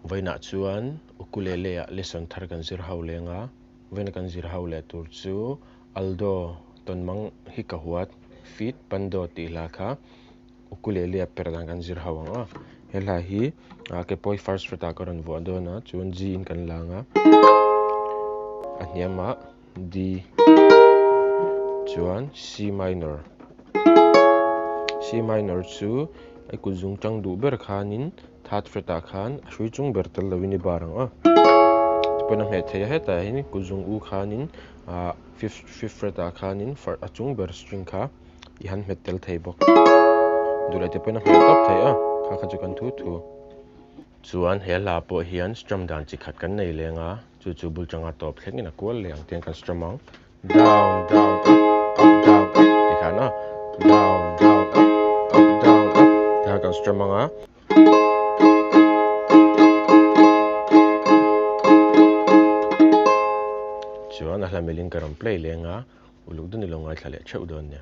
Vawiinah chuan ukulele ah lesson thar kan zir ho leng a, vawiina kan zir ho leh tur chu Aldo tawnmang hi ka huat feat Pando tih hla kha ukulele a per dan kan zir ho ang a. He hla hi ke pawi first fret ah ka rawn vuah dawn a, chuan G in kan lang a, a hniamah D chuan C minor. C minor chu i kut zung tang duh ber khanin third fret ah khan a hrui chung ber tel lovin i bar ang a. Tipawn a hmeh theih a hetah hian kut zung u khanin ah fifth fifth fret ah khanin a chung ber string kha i han hmet tel thei bawk. Duh leh tipawn a hmeh tawp thei a, kha kha chu kan thu thu. Chuan he hla pawh hian strum dan chi khat kan nei leng a, chu chu bul tanga tawp thlengin a kual leh ang tiang kan strum ang. Down, down, up, up, down, up ti khan a, down, down, up, up, down, up ti khan kan strum ang a. Chuan a hla milin ka rawn play leng a, uluk dun i lo ngaithla leh theuh dawn nia.